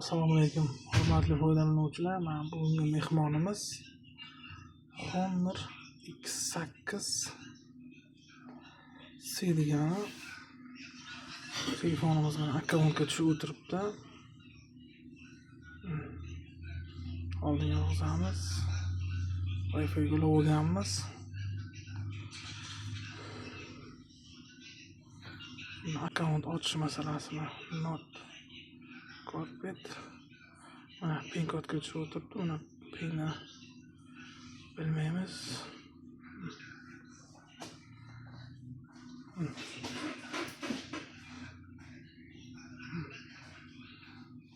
Assalomu alaykum, hurmatli foydalanuvchilar. Mana bugungi mehmonimiz Honor X8 C degani telefonimiz mana akkauntga tushib o'tiribdi. Oldinga yozamiz. Wi-Fi ulab olganmiz. Akkaunt ochish masalasini not carpet. Mana pin kodga tushib o'tiribdi. Uni pinni bilmaymiz.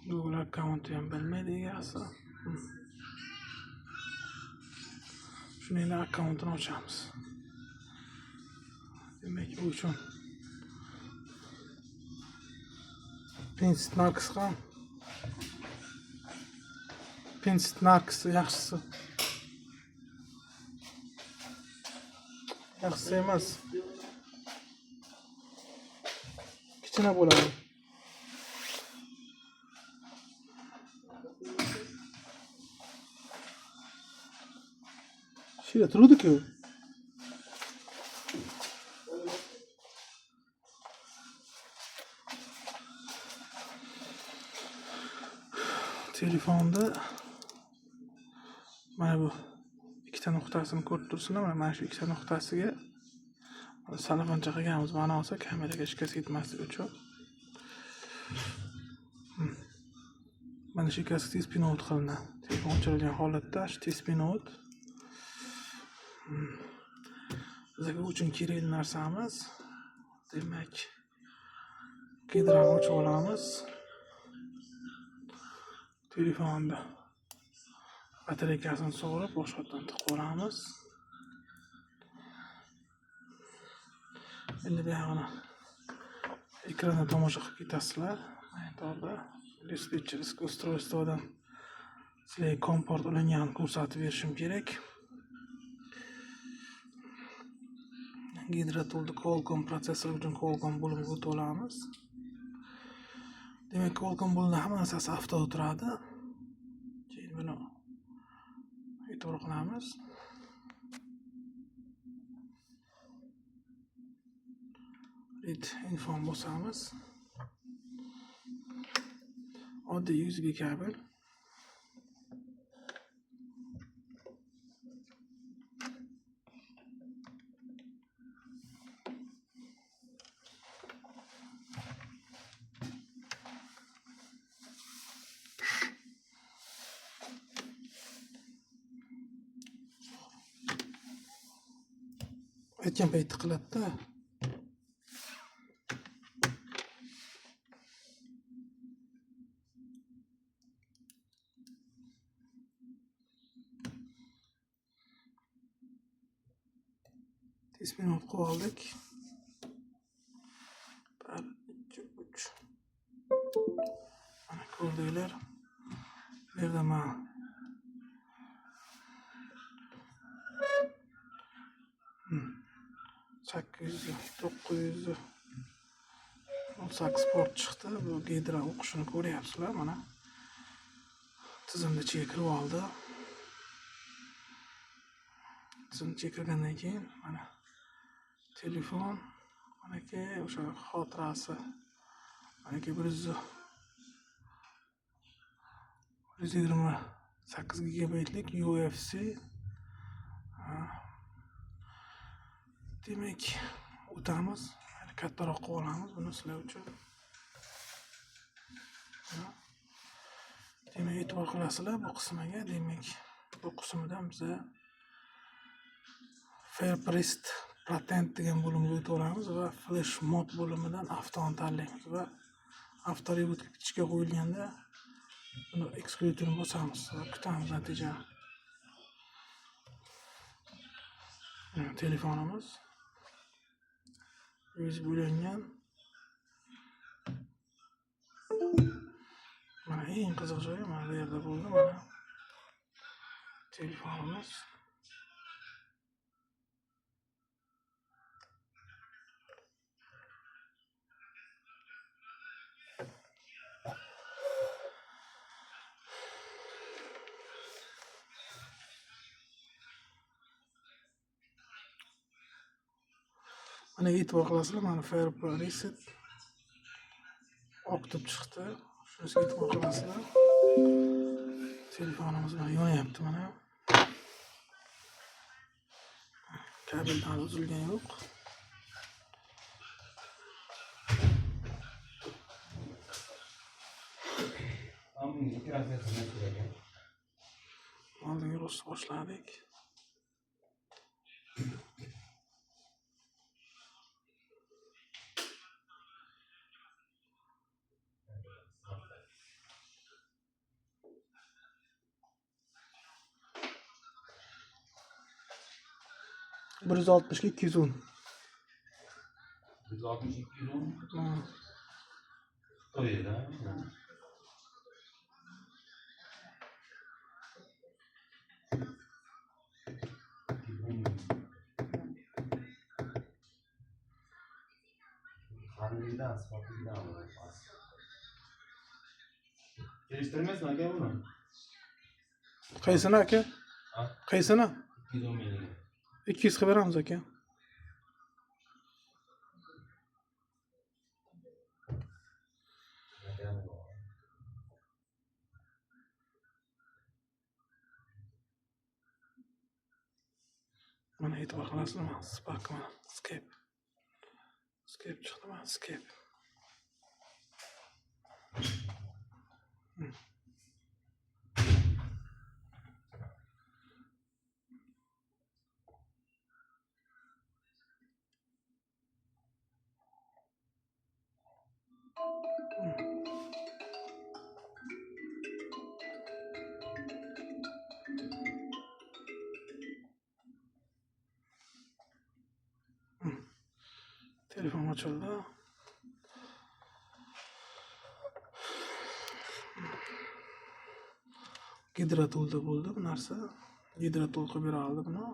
Google akkaunti ham bilmaydi egasi. Shuni endi akkauntini ochamiz. Demak, u uchun Pinsit Narx ham Pinsit Narx yaxshisi. Yaxshisi emas. Kichkina bo'ladi. Shira turdi-ku. Telefonda mana bu ikkita nuqtasini ko'rib tursinlar, mana shu ikkita nuqtasiga salafancha qilganmiz ma'nosi kameraga shikast yetmasligi uchun. Mana shu ikkasi tez pin-out qilinadi. Telefon o'chirilgan holatda shu tez pin-out. Bizga uchun kerakli narsamiz. Demak, Gidrani ochib olamiz. Telefonda batareykasini sug'urib boshqatdan tiqib olamiz. Endi buyog'ini ekranda tomosha qilib ketasizlar. Monitorda dispetcherskiy устройствоdan sizlarga komport ulanganini ko'rsatib berishim kerak. Gidra tool'da Qualcomm protsessor uchun Qualcomm bo'limiga o'tib olamiz. Demak, Qualcomm bo'limida hamma narsasi avto turadi. Keyin buni e'tibor qilamiz. Read info bosamiz. Oddiy USB kabel. Aytgan paytda qiladi-da. Tez minut qilib oldik. 1, 2, 3. Mana ko'rdinglar. Bu yerda mana 800, 900 18 port chiqdi. Bu Gidra o'qishini ko'ryapsizlar. Mana tizimni ichiga kirib oldi. Tizimni ichiga kirgandan keyin mana telefon, manaki o'sha xotirasi, manaki 128 gigabaytlik UFC. Demak, o'tamiz. Yana kattaroq qilib olamiz buni sizlar uchun. Demak, e'tibor qilasizlar bu qismiga. Demak, bu qismidan biza Fairprist Patent degan bo'limga o'tib olamiz va Flash Mod bo'limidan avtoni tanlaymiz va avto reboot ishga qo'yilganda buni exclude bosamiz va kutamiz natijani. Telefonimiz USB ulangan. Mana eng qiziq joyi mana bu yerda bo'ldi. Mana telefonimiz. Mana, e'tibor qilasizlar, mana FRP reset oq deb chiqdi. Shunisiga e'tibor qilasizlar. Telefonimiz mana yonyapti mana. Kabeldan uzilgani yo'q. Ama bunun operasyonu nasıl ekan? Oldinga rost boshladik. 160ga 210. 160 210 Ha. Xitoyda. Qaniydan, sifatlidan. Kelishtirmaysizmi aka buni? Qaysini, aka? Ha? Qaysini? 210 mingga. 200 qilib beramiz, aka. Mana, e'tibor qilasizlarmi? Spark, mana Scape. Scape chiqdi, mana Scape. Telefon ochildi. Gidrotulda bo'ldi bu narsa. Gidrotul qilib bera oldi buni.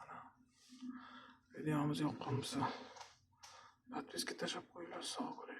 Mana. Videomiz yoqqan bo'lsa, подписка tashlab qo'yinglar. Sog' bo'ling.